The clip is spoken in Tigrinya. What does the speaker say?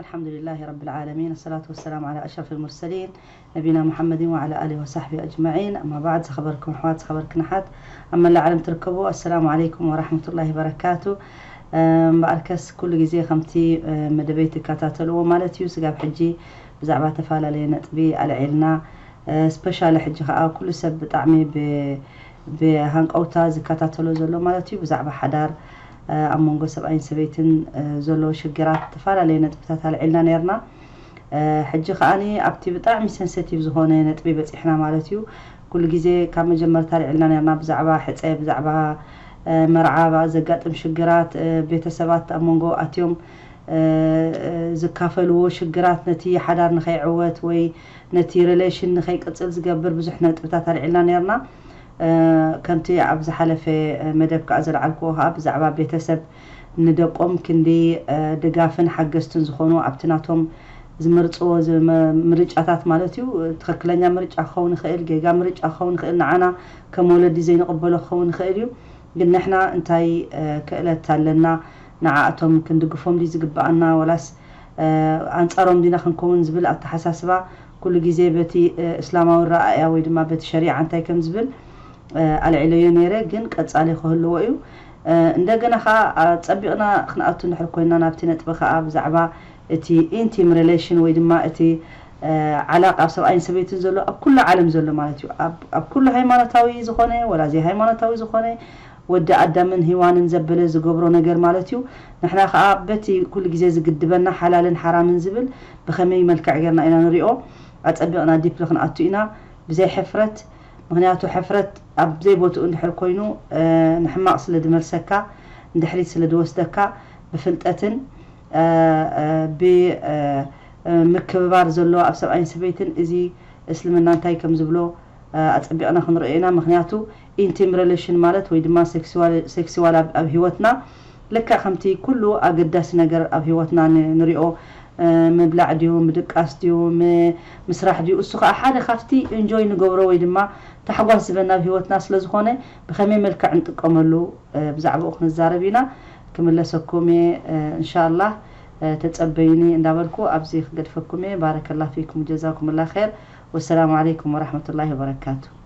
الحمد لله رب العالمين، الصلاة والسلام على أشرف المرسلين نبينا محمد وعلى آله وصحبه أجمعين. أما بعد، ዝኸበርኩም ኣሕዋት፣ ዝኸበርክን ኣሓት ኣብ መላእ ዓለም ትርከቡ፣ ኣሰላሙ ዓለይኩም ወራሕመቱላሂ ወበረካቱ። እምበኣርከስ ኩሉ ግዜ ከምቲ መደበይ ትከታተልዎ ማለት እዩ፣ ስጋብ ሕጂ ብዛዕባ ተፈላለየ ነጥቢ ኣልዒልና፣ ስፔሻሊ ሕጂ ከዓ ኩሉ ሰብ ብጣዕሚ ብሃንቀውታ ዝከታተሎ ዘሎ ማለት እዩ፣ ብዛዕባ ሓዳር ኣብ መንጎ ሰብኣይን ሰበይትን ዘሎ ሽግራት ዝተፈላለየ ነጥብታት ኣልዒልና ነርና። ሕጂ ከዓኒ ኣብቲ ብጣዕሚ ሰንሰቲቭ ዝኾነ ነጥቢ በፂሕና ማለት እዩ። ኩሉ ግዜ ካብ መጀመርታ ኣልዒልና ነርና ብዛዕባ ሕፀ፣ ብዛዕባ መርዓ ዘጋጥም ሽግራት፣ ቤተሰባት ኣብ መንጎ ኣትዮም ዝካፈልዎ ሽግራት፣ ነቲ ሓዳር ንኸይዕወት ወይ ነቲ ሪሌሽን ንኸይቅፅል ዝገብር ብዙሕ ነጥብታት ኣልዒልና ነርና። ከምቲ ኣብ ዝሓለፈ መደብ ከዓ ዘልዓልክዎ ከዓ ብዛዕባ ቤተሰብ ንደቆም ክንዲ ድጋፍን ሓገዝትን ዝኾኑ ኣብቲ ናቶም ዝመርፅዎ ምርጫታት ማለት እዩ። ትኽክለኛ ምርጫ ክኸውን ይኽእል፣ ጌጋ ምርጫ ክኸውን ይኽእል፣ ንዓና ከም ወለዲ ዘይንቕበሎ ክኸውን ይኽእል እዩ። ግን ንሕና እንታይ ክእለት ኣለና? ንዓኣቶም ክንድግፎም ድዩ ዝግብኣና፣ ወላስ ኣንፃሮም ዲና ክንከውን ዝብል ኣተሓሳስባ ኩሉ ግዜ በቲ እስላማዊ ረኣያ ወይ ድማ በቲ ሸሪዓ እንታይ ከም ዝብል ኣልዒለዮ ነይረ፣ ግን ቀፃሊ ክህልዎ እዩ። እንደገና ከዓ ኣፀቢቕና ክንኣቱ እንድሕር ኮይና ናብቲ ነጥቢ ከዓ ብዛዕባ እቲ ኢንቲም ሪሌሽን ወይ ድማ እቲ ዓላቃ ኣብ ሰብኣይን ሰበይትን ዘሎ ኣብ ኩሉ ዓለም ዘሎ ማለት እዩ። ኣብ ኩሉ ሃይማኖታዊ ዝኾነ ወላ ዘይሃይማኖታዊ ዝኾነ ወዲ ኣዳምን ሂዋንን ዘበለ ዝገብሮ ነገር ማለት እዩ። ንሕና ከዓ በቲ ኩሉ ግዜ ዝግድበና ሓላልን ሓራምን ዝብል ብኸመይ መልክዕ ጌርና ኢና ንሪኦ? ኣፀቢቕና ዲፕሊ ክንኣቱ ኢና፣ ብዘይ ሕፍረት። ምክንያቱ ሕፍረት ኣብ ዘይቦትኡ እንድሕር ኮይኑ ንሕማቕ ስለ ድመልሰካ፣ ንድሕሪት ስለ ድወስደካ፣ ብፍልጠትን ብምክብባር ዘሎ ኣብ ሰብኣይን ሰበይትን እዚ እስልምና እንታይ ከም ዝብሎ ኣፀቢቕና ክንሪኦ ኢና። ምክንያቱ ኢንቲም ሪሌሽን ማለት ወይ ድማ ሴክስዋል ኣብ ሂወትና ልክዕ ከምቲ ኩሉ ኣገዳሲ ነገር ኣብ ሂወትና ንሪኦ፣ ምብላዕ ድዩ፣ ምድቃስ ድዩ፣ ምስራሕ ድዩ፣ እሱ ከዓ ሓደ ካብቲ ኢንጆይ ንገብሮ ወይ ድማ ታሕጓስ ዝበና ኣብ ሂወትና ስለዝኾነ ብኸመይ መልክዕ ንጥቀመሉ ብዛዕባኡ ክንዛረብ ኢና። ክምለሰኩም እየ እንሻላህ። ተፀበዩኒ እንዳበልኩ ኣብዚ ክገድፈኩም እየ። ባረከላ ፊኩም ጀዛኩም ላ ር። ወሰላሙ ዓለይኩም ወራሕመቱላሂ ወበረካቱ።